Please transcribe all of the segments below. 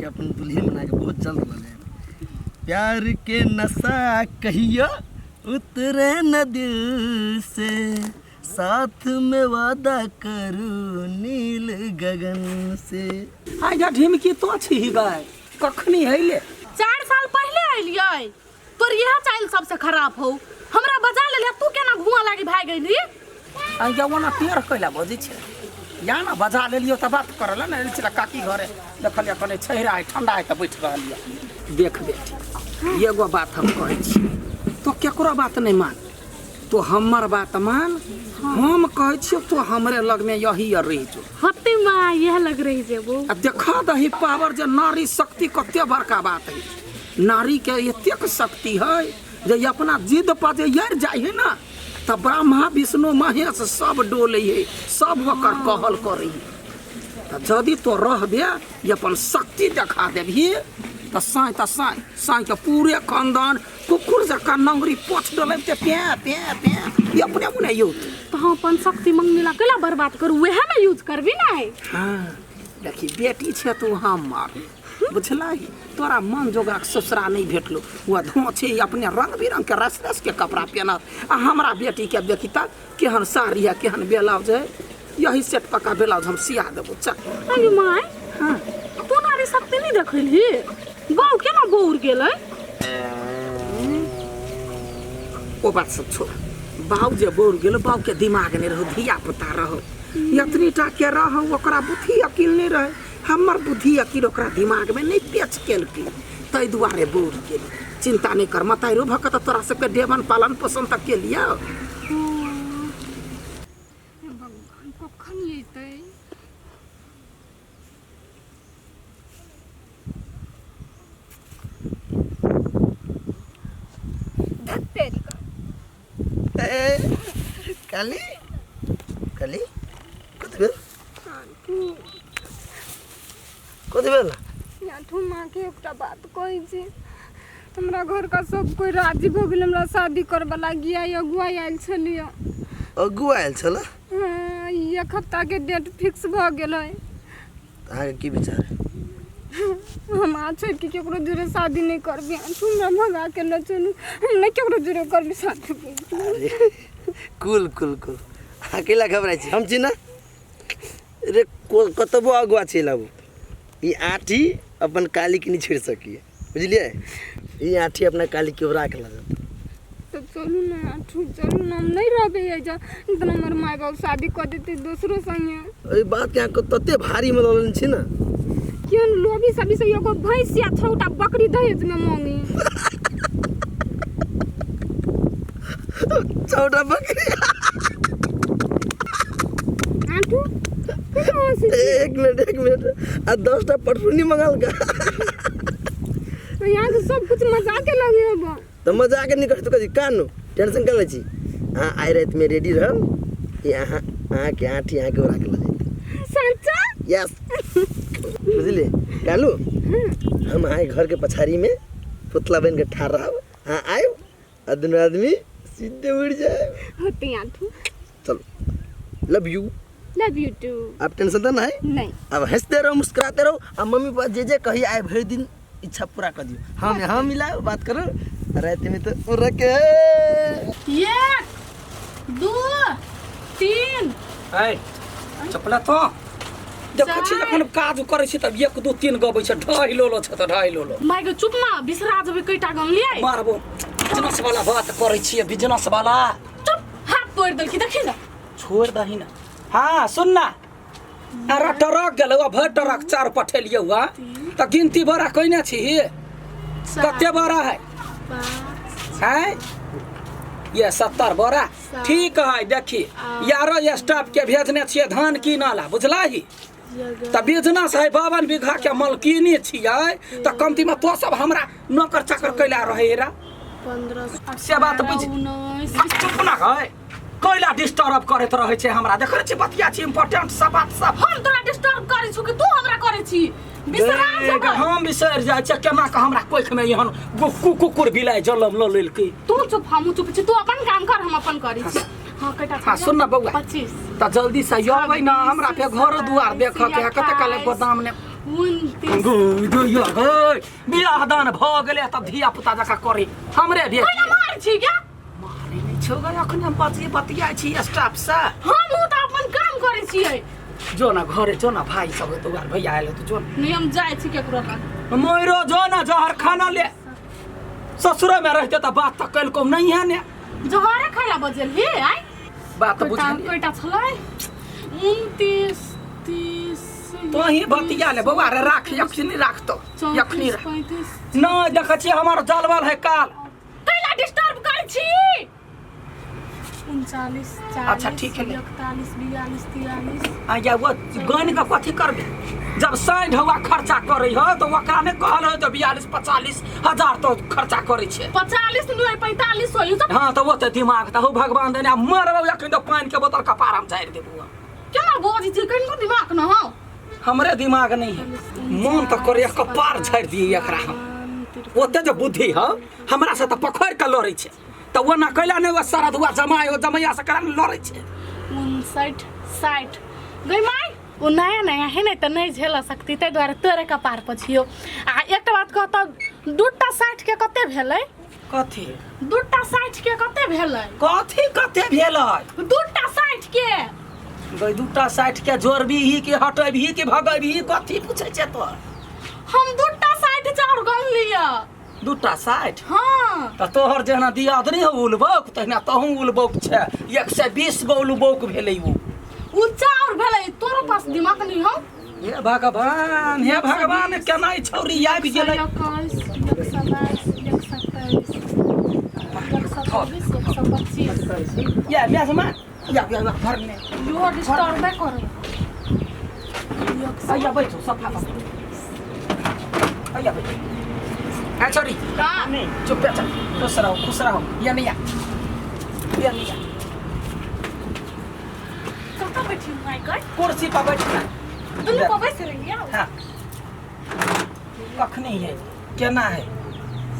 अहाँके अपन दुल्हन बना के बहुत जल्द लऽ जायब। प्यार के नशा कहियो उतरे न दिल से, साथ में वादा करू नील गगन से। आइ जा ढिमकी तो छी गए कखनी अइले? 4 साल पहिले अलियै। तोर इएह चाइल सबसे खराब हौ। हमरा बजा लेले, तू केना घुआ लागी भाग गेली? आइ जा ओना टेढ़ कैला बजै छै? या ने बजा लेलियो तऽ बात करल ने छलै काकी घरे। देखलियै कने छहिरा है, ठंडा है, तऽ बैठ रहलियै। देख बेटी, एगो बात हम कहै छी, तो केकरो बात नहि मान, तो हमर बात मान। हम कहै छियौ, तो हमरे लगमे यही रहि जो। हते माँ, यह लग रही जेबो। आ देखा दही पावर जे नारी शक्ति कते बड़का बात है। नारी के एतेक शक्ति है जे ई अपना जिद पर जे यार जाइ है ना, तऽ ब्रह्मा विष्णु महेश सब डोले है, सब ओकर कहल करै है। तऽ यदि तो रहबे, ई अपन शक्ति देखा देबही तऽ साँय साँय के पूरे खानदान कुकुर जकाँ नंगरी पोछ डोलेबते पे पे पे ई अपने मुने यौत। तऽ हम अपन शक्ति मंगनी ला कैला बर्बाद करू? वएह में यूज करबी ना। हाँ, देखी बेटी छै तू हमर, बुझलही? तोरा मन जोगरक ससुरा नहि भेटलो। ओ धोछे अपने रंग बिरंग के रस रस के कपड़ा पहनत, आ हमरा बेटी के देखी तऽ केहन साड़ी है, केहन ब्लाउज है। यही सेट पक्का ब्लाउज हम सिया देबो, चल। अरे my. हाँ। तू नारी शक्ति नहीं देखलही? बाऊ केना बौर गेलै? ओ बात सब छोड़। बाऊ जे बौर गेलो, बाऊ के दिमाग नहीं रहो, धिया पुता रहो, एतनी टा के रहो, ओकरा बुद्धि अकिल नहीं रहे। हमर बुद्धि अकिल ओकरा दिमाग में नहीं पेच केलकै, ताहि दुआरे बौर गेल। चिंता नहीं कर, मताइरो भऽ कऽ तऽ तोरा सबके देवन पालन पोषण तऽ केलियौ। भगवान, कखन एतै? धत तेरी का। ए, काली काली, कथी भेल? कथी भेल? याठू माँ के एकटा बात कहै छी। हमरा घर का सब कोई राजी भऽ गेल हमरा शादी करबा लागी। आई अगुआ आयल छलियै। अगुआ आयल छल? हाँ, ई एक हफ्ता के डेट फिक्स भऽ गेल है। तऽ अहाँके की विचार है? हम आ छोड़ि के केकरो जोरे शादी नहि करबी। तू हमरा भगा के ल चलू, हम नहि केकरो जोरे करबी शादी। अरे कुल कुल कुल, अहाँ कैला घबराइ छी? हम छी ने रे। कतबो अगुआ चलि आबू, ई आँठी अपन काली के नहि छोड़ि सकिए, बुझलियै? ई आँठी अपना काली के ओरा के लऽ जेतै। तऽ चलू ने आठू, चलू ने, हम नहि रहबै एहिजा। इतना हमर माय बाप शादी कऽ देतै दोसरो संगे। एहि बातके अहाँ तते भारीमे लऽ लेने छी ने। केहन लोभी सभी से एगो भैंस या 6टा बकरी दहेजमे मांगे। 6टा बकरी? आठू, केना हँसै छी? एक मिनट, एक मिनट, आ 10टा पटरुनी मंगाल का? यहाँ के सब कुछ मजाके लगे हबो। तऽ मजाक नहि करतौ। कथी कानू, टेंशन कर लै छी? अहाँ आइ रातिमे रेडी रहब, ई अहाँ अहाँके आँठी अहाँके ओरा के लऽ जेतै। सच्चा? यस, बुझलियै कालू? हम अहाँके घरके पछाड़ीमे पुतला बनि कऽ ठाढ़ रहब। अहाँ आयब आ दुनू आदमी सीधे उड़ि जायब। होते आठू। चलो, love you. Love you to. अब टेंशन तो नहीं? नहीं। अब हंसते रहो, मुस्कुराते रहो, आ मम्मी पापा जे जे कही आए भरि दिन इच्छा पूरा कर दियो। हम यहाँ मिला बात करो, रात में तो उड़ के। 1 2 3। है चपला तो देखै छी, जखन काज करै छी तब 1 2 3 गबै छै, ढाई लोलो छै तऽ ढाई लोलो। माय गे, चुप ना, बिसरा जेबै कैटा गनलियै। मारबो, बिजनेस वाला बात करै छियै, बिजनेस वाला। चुप, हाथ तोड़ि देलकी, देखी ना। छोड़ दही ना। हाँ सुन ना, अरे ट्रक गेलै, भरि ट्रक चार पठेलियै हुआ, तऽ गिनती बड़ा कयने छी? कते बड़ा है? 5। हैं ये 70 बोरा। ठीक है, देखी यारो स्टाफ के भेजने छियै धान कीनऽ ला, बुझलही? तऽ बिजनेस है, 52 बीघा के मलकिनी छियै, तऽ कमती में तो सब हमरा नौकर चाकर कैला रहे रा। 15। से बात बुझ। 19। चुप ना है, कैला डिस्टर्ब करैत रहै छै हमरा? देखै छी, बतिया छी इम्पोर्टेंट सब बात सब। हम तोरा डिस्टर्ब करै छु कि तू हमरा करै छी? बिसरा जेबै। हम बिसरि जाइ छियै केना कऽ? हमरा कोखिमे एहन कुकुर बिलाइ जलम लऽ लेलकै। तू चुप, हमहूँ चुप छी। तू अपन काम कर, हम अपन करै छी। हाँ, कटा? हाँ, सुन ना बौआ। 25। तऽ जल्दी से अबै ना, हमरा फेर घर दुआर देखऽ के है। कते काले गोदाम ने 29। गो गो यो गो बियाह दान भऽ गेलै तब धिया पुता जकाँ करी हमरे भेट कैला मारै छी क्या मारै नहि छौ गै अखन हम बतिये बतियाइ छी स्टाफ से हम तऽ अपन काम करै छियै जो ना घरे जो ना भाई सब हेतौ आर भैया आयल हेतौ जो ना नहीं हम जाइ छी केकरो लग मोरो जो ना जहर खाना ले ससुरे में रहते तऽ बात तऽ कलको नहीं है ने जहरे खाइला बजेल हे आइ बात तऽ कोइटा बुझलियै कोइटा छलै 29 30 तो ही बतिया ले बौआ रे राख यखनी राख तो यखनी 34 राख 35 नहीं देखै छियै हमर जलवल है काल कैला डिस्टर्ब करै छी 39 40 अच्छा, ठीक है ले। 41 42 43 आ या वो गन के कथी करबे जब 60 हवा खर्चा करे हो तो ओकरा ने कहल हो तो 42 45 हजार तो खर्चा करे छे 45 नहीं 45 होई तो हाँ तो वो तो दिमाग तो हो भगवान देने आ मरबो अखन तो पानी के बोतल कपार हम झाड़ि देबो केना बजै छी कनिको दिमाग न हौ हमरे दिमाग नहीं है मन तो करे कपार झाड़ि दिए एकरा हम ओते जे बुद्धि हो हमरा से तो पकड़ के लड़ै छै तऽ ओना कैला नहि ओ सरदुआ जमाइ हो जमैया से करा ने लड़ै छै 59 60 गई माय ओ नया नया है ने तऽ नहि झेल सकती ताहि दुआरे तोरे कपार पर छियौ आ एकटा बात कह तऽ दूटा 60 के कते भेलै कथी दूटा 60 के कते भेलै कथी कते भेलै दूटा 60 के गई दूटा 60 के जोड़बीही कि हटेबही कि भगेबही कथी पूछै छै तोर हम दूटा 60 चाउर गन लिअ दूटा 60 हाँ तऽ तोहर जेना दियाद नहि हौ उलबौक तहिना तहूँ उलबौक छै 120 गो उलबौक भेलै उ उ चाउर भेलै तोरो पास दिमाग नहीं हौ हे भगवान हे भगवान केना ई छौरी आबि गेलै 121 122 127 126 125 या मेजमा या या या, घर में यो डिस्टर्ब करे आइया बैठो सफा सफा आइया बैठो आ छोरी का चुप चल खुश रहो खुश रहो या नहीं या या नहीं या कतऽ बैठी माय गई कुर्सी पर बैठना दुनू पर बैस रहियै हाँ कखनी है केना है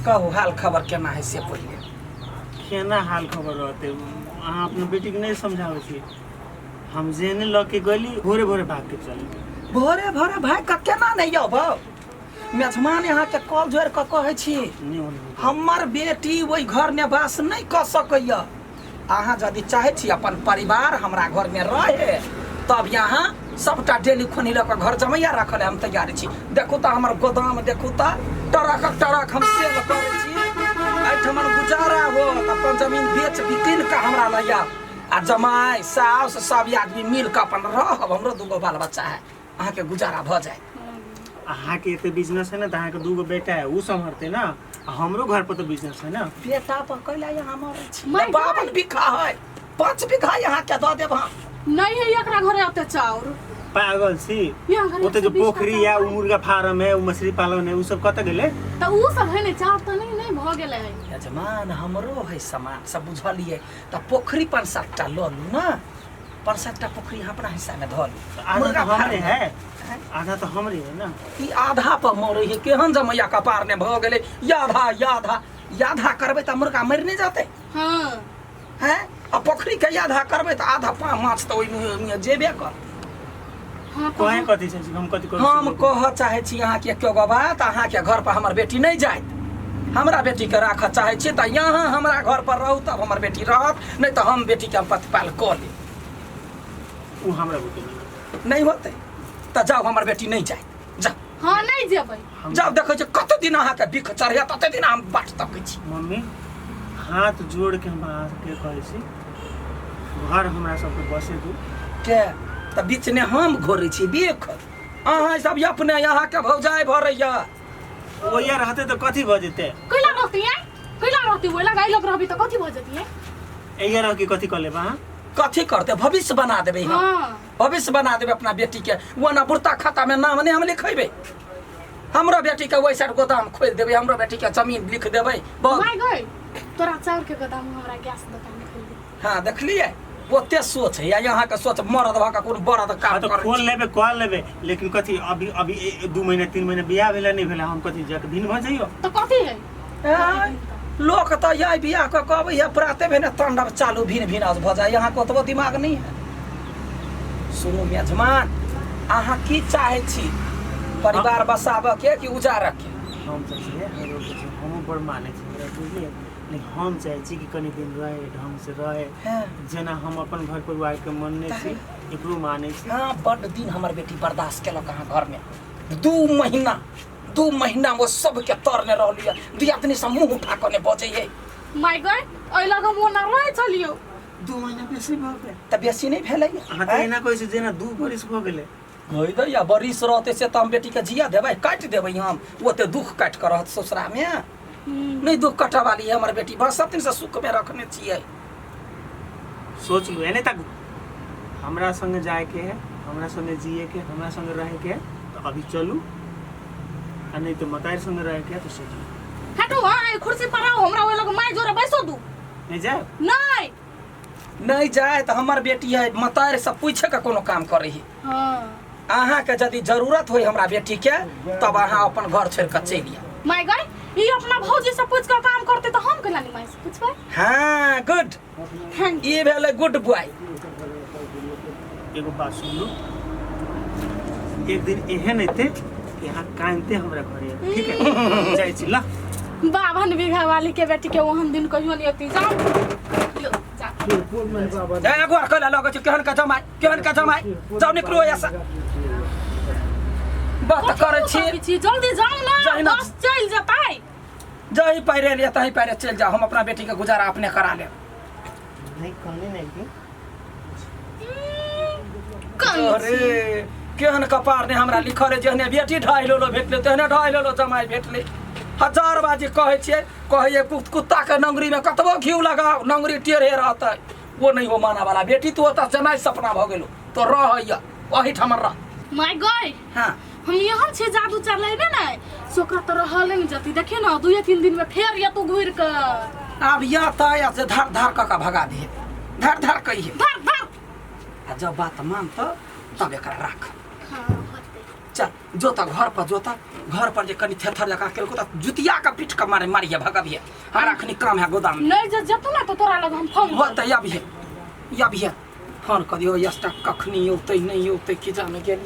कहू हाल खबर केना है से पहिले केना हाल खबर रहते अहाँ अपना बेटीके नहि समझाबै छियै हम जेहने लऽ के गेली भोरे भोरे भाग के चली भोरे भोरे भाई का केना नहीं अबौ मेजमान यहाँ के कॉल जोड़ के कहै छी नहि होने हमर बेटी ओहि घरमे वास नहि कऽ सकैए अहाँ यदि चाहै छी अपन परिवार हमरा घरमे रहे तब यहाँ सबटा डेली खोनी लऽ कऽ घर जमैया रखल है, हम तैयार छी देखू तऽ हमर गोदाम देखू तऽ ट्रकक ट्रक हम सेल करै छी एहिठमन गुजारा हो तऽ अपन जमीन बेच बिकिन कऽ हमरा लऽ आउ आ जमाइ साउस सब आदमी मिल कऽ अपन रहब हमरो दूगो बाल बच्चा है अहाँके गुजारा भऽ जायत अहाँके एते बिजनेस है ना तऽ अहाँके दूगो बेटा है उ सम्हरते ना आ हमरो घर पर तऽ बिजनेस है ना बेटा पर कैला यहाँ मरै छी माय 52 बीघा है 5 बीघा यहाँ के दऽ देब हम नहीं है एकरा घरे ओते चाउर पागल छी यहाँ घरे ओते जो 120 पोखरी टाका या उ मुर्गा फार्म है उ मछली पालन है उ सब कतऽ गेलै तऽ उ सब है ने चाउर तऽ नहीं नहीं भऽ गेलै है यजमान हमरो है सामान सब बुझलियै तऽ पोखरी पाँच सात टा लऽ लू ने पाँच सात टा पोखरी अहाँ अपना हिस्सामे धऽ लू तऽ आधा मुर्गा तऽ हमरे फार्म है आधा तऽ हमरे है ना ई आधा पर मरै है केहन जमैया कपार ने भऽ गेलै याधा याधा याधा करबै तऽ मुर्गा मरि नहि जेतै हाँ हैं आ पोखरी के याधा करबै तऽ आधा पा माछ तऽ ओहिमे जेबे कर हाँ तऽ कहे कथी छै हम कथी करू हम कहऽ चाहै छी अहाँके एको गो बात अहाँके घर पर हमर बेटी नहि जायत हमरा बेटीके राखऽ चाहै छी तऽ यहाँ हमरा घर पर रहू तब हमर बेटी रहत नहि तऽ हम बेटीके हम प्रतिपाल कऽ लेब उ हमरा बुते नहीं नहि होतै तऽ जाउ हमर बेटी नहि जायत जाउ हाँ नहीं जेबै हम जाउ देखै छी कते दिन अहाँके बिख चढ़ैया तते दिन हम बाट तकै छी मम्मी हाथ जोड़ के हम अहाँके कहै छी घर हमरा सबके बसे दू के तऽ बीचने हम घोरै छी बिख अहाँ सब अपने अहाँके भौजाइ भरैया ओहिया रहते तऽ कथी भऽ जेतै कैला रहती है कैला रहती ओहि लग लग रहबी तऽ कथी भऽ जेती है एहिया रह के कथी कऽ लेब अहाँ कथी करते भविष्य बना देबै हम हाँ भविष्य बना देबै अपना बेटी के ओना बुढ़ता खाता में नाम नहि हम लिखेबै हमरो बेटी के ओहि साइड गोदाम खोलि देबै हमरो बेटी के जमीन लिख देबै बस माय गई तोरा चाउर के गोदाम हमरा गैस दोकान खोल दे हाँ देखलियै ओते सोच है या अहाँके सोच मरद भऽ कऽ कोनो बरद हाँ काम तऽ करै खोल छी। लेबै कऽ लेबै लेकिन कथी अभी अभी 2 महीना 3 महीना बियाह भेला नहि भेला हम कथी जाके भिन्न भऽ जइयो तऽ कथी है आँय, लोक तऽ यही बियाह कऽ कऽ अबैया प्राते भेने तांडव चालू भिन्न भिन्न भऽ जाइ अहाँके ओतबो दिमाग नहि है सुनू मेजमान अहाँ की चाहै छी परिवार बसाबऽ के कि उजारऽ के? हम चाहै छी हर रोज छै, हमहूँ बड़ मानै छी हमरा, बुझलियै? लेकिन हम चाहै छी कि कनि दिन रहे, ढङ्गसँ रहे। हँ। जेना हम अपन घर परिवारके मानने छी, एकरो मानै छी। हाँ, बड्ड दिन हमर बेटी बर्दाश्त केलक अहाँ घरमे। 2 महीना, 2 महीना वो सबके तरने रहलियै, दियादनी सब मुँह उठा कऽ नहि बजैयै। माय गय, ओहि लग हम ओना रहै छलियौ। 2 महीना बेसी भऽ गेल। तऽ बेसी नहि भेलै। अहाँ तऽ एना कहै छी जेना 2 बरिस भऽ गेलै। कहि दैया बरिस रहतै से तऽ हम बेटीके जिया देबै, काटि देबै हम। ओते दुख काटि कऽ रहत ससुरामे? नहि दुख कटऽ वाली है हमर बेटी। बस सब दिनसँ सुखमे रखने छियै। सोच लू, एने तक हमरा संगे जायके है, हमरा संगे जिए के, हमरा संगे रहैके है तऽ अभी चलू, आ नहीं तो मतारी संगे रहैके है तऽ सोच लू। हटू, हाँ, एहि कुर्सी पर आओ, हमरा ओहि लग माय जोरे बैसो दू। नहीं जाए? नहि। नहि जाए तऽ हमर बेटी है, मतारी से पूछे के कोनो काम करे है? हाँ। अहाँके यदि जरूरत होय हमरा बेटीके, तब अहाँ अपन घर छोड़ि कऽ चलि आउ। माय गय, ई अपना भौजी से पूछ कऽ काम करते तऽ हम केना नहि माय से पूछबै? हाँ, गुड। Thank. ई भेलै गुड बॉय। एगो बात सुन लू, एक दिन एहन एते कि अहाँ कानते हमरा घरे आयब, ठीक है? हम जाइ छी, ला। बाभन बीघा वाली के बेटी के ओहन दिन कहियो नहीं अती। जाओ लो, जा। ए, एगो आर कैला लगै छै? केहन का जमाइ, केहन का जमाइ! जाउ, निकलू एहिसँ। बात तऽ करै छी। कथी छी? जल्दी जाओ ना। जहिना- बस चलि जेतै। जही पैरे एलियै तही पैरे चलि जाउ। हम अपना बेटीके गुजारा अपने करा लेब। नहीं, कहने नहीं कि अरे, केहन कपार ने हमरा लिखल है, जेहने बेटी ढाई लोलो भेटलै तेहने ढाई लोलो जमाइ भेटलै। हजार बाजी कहै छियै, कहैए कुत्ता के नंगरी में कतबो घिउ लगाओ, नंगरी टेढ़े रहतै। वो नहीं हो माना वाला बेटी। तू ओतऽ जमाइ सपना भऽ गेलो तो रहैया ओहिठाम रह। माय गय। हाँ। हम यहाँ छे जादू चलेबे ने से ओकरा तऽ रहले नहीं जती। देखिए ना, 2-3 दिन में फेर या तू घुर के। आब या तऽ या से धार धार कऽ के भगा दिहे, धार धार कहिए। धर धर। आ जब बात मानतऽ तब एकरा राख। हाँ, होतै। चल जोता घर पर, जोता घर पर। जे कनि थेथर जकाँ केलको तऽ जुतिया के पीट के मारे मारिए भगबिए। हमरा अखनी काम है गोदाम में। नहीं जे जेतौ ना तऽ तोरा लग हम फोन करब। होतै, अभिये अभिये फोन कऽ दियौ। यस्टा कखनी औतै, नहि औतै, की जाने गेली।